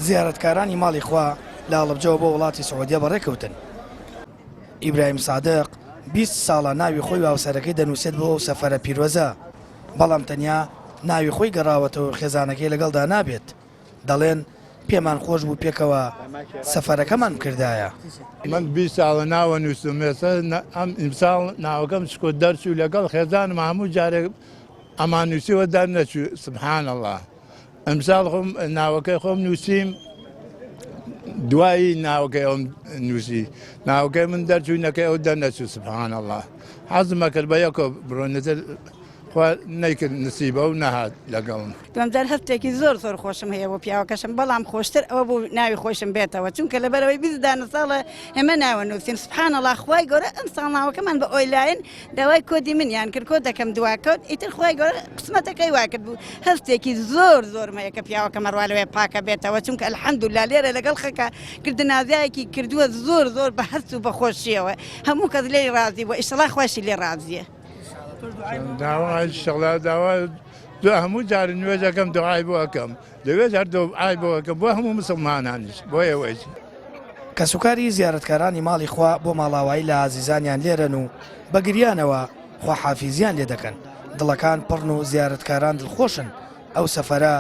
زیارەتکارانی ماڵی خوا لە هەڵەبجەوە بۆ وڵاتی سعودیە بەڕێکەوتن. ئیبراهیم سادق 20 ساڵە ناوی خۆی و هاوسەرەکەی دەنووسێت بۆ ئەو سەفەرە پیرۆزە، بەڵام تەنیا ناوی خۆی گەڕاوەتەوە و خێزانەکەی لەگەڵدا نابێت. دەڵێن پێمان خۆش بوو پێکەوە سەفەرەکەمان بکردایە. من 20 ساڵە ناوە نووسم ئێستا ئەم ئیمساڵ ناوەکەم چکۆ دەرچوو لەگەڵ خێزانم هەموو جارێک ئەمان نووسیوە دەرنەچوو سبحان اللە ئەمساڵ خۆم ناوەکەی خۆم نووسیم دوایی ناوەکەی ئەوم نووسی ناوەکەی من دەرچوو نەکەی ئەو دەرنەچوو سبحان اللە حەزمە کرد بە یەکۆ بڕۆنێتر خوا نەیکرد نسیبە و نەهات لەگەڵم. دووەم جار هەستێکی زۆر زۆر خۆشم هەیە بۆ پیاوەکەشم بەڵام خۆشتر ئەوە بوو ناوی خۆشم بێتەوە چونکە لەبەرەوەی 20 دانە ساڵە ئێمە ناوە نووسین سبحان الله خوای گەورە ئەم ساڵ ناوەکەمان بە ئۆیلاین داوای کۆدی منیان کرد کۆدەکەم دواکەوت ئیتر خوای گەورە قسمەتەکەی وا کرد بوو هەستێکی زۆر زۆرم هەیە کە پیاوەکەم هەروا لەوێ پاکە بێتەوە چونکە الحمدلله لێرە لەگەڵ خەکە کردنازایەکی کردووە زۆر زۆر بە هەست و بە خۆشیەوە هەموو کەس لێی ڕازی بووە ئیشەڵا خواشی لێ ڕازیە. داوا ئیشەڵا داوا هەموو جار نوێژەکەم دوعای بۆ ئەکەم لەوێش هەر دوعای بۆ ئەکەم بۆ هەموو مسلمانانیش بۆ ئێوەیش. کەسوکاری زیارەتکارانی ماڵی خوا بۆ ماڵاوایی لە ئازیزانیان لێرەن و بە گریانەوە خواحافیزیان لێ دەکەن، دڵەکان پڕن و زیارەتکاران دڵخۆشن ئەو سەفەرە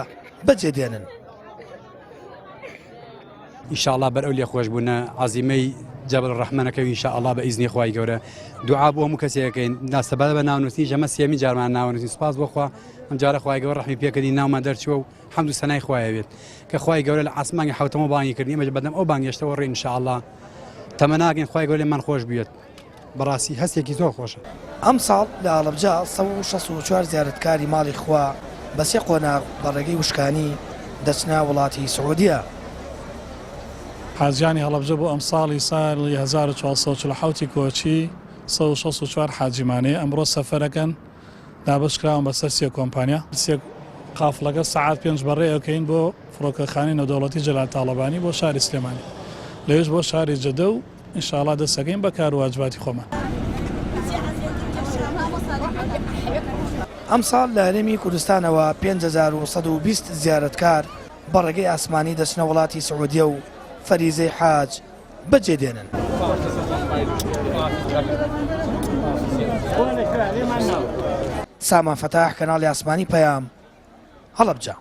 بەجێ دێنن. ان شاء اللە بەر ئەو لێخۆشبوونە عەزیمەی جەبل الرحمن ئەکەوین ان شاء اللە بە ئیزنی خوای گەورە دوعا بۆ هەموو کەسێک ئەکەین ناسەبارەت بە ناونووسینیش ئەمە سێیەمین جارمان ناونووسین سوپاس بۆ خوا ئەم جارە خوای گەورە ڕەحمی پێکردین ناومان دەرچووە و حەمد و سەنای خوایە بێت کە خوای گەورە لە عاسمانی حەوتەمەوە بانگی کردین ئێمەش بەدەم ئەو بانگێشتەوە ڕێین ان شاء اللە تەمەناکەین خوای گەورە لێمان خۆش بوێت بەڕاستی هەستێکی زۆر خۆشە. ئەمساڵ لە هەڵەبجە 164 زیارەتکاری ماڵی خوا بە سێ قۆناغ بە ڕێگەی وشکانی دەچنە وڵاتی سعودیە. حاجیانی هەڵەبجە بۆ ئەمساڵی ساڵی 1447 ی کۆچی 164 حاجیمان هەیە ئەمڕۆ سەفەرەکەن دابەشکراون بەسەر سێ کۆمپانیا. سێ قافڵەکە سەعات پێنج بەڕێ ئەکەین بۆ فڕۆکەخانەی نێودەوڵەتی جەلال تاڵەبانی بۆ شاری سلێمانی لەوێش بۆ شاری جەدە و ان شاءاللە دەست ئەکەین بە کارو واجباتی خۆمان. ئەمساڵ لە هەرێمی کوردستانەوە 5120 زیارەتکار بە ڕێگەی ئاسمانی دەچنە وڵاتی سعودیە و فەریزەی حاج بەجێ دێنن. سامان فەتاح، کەناڵی ئاسمانی پەیام، هەڵەبجە.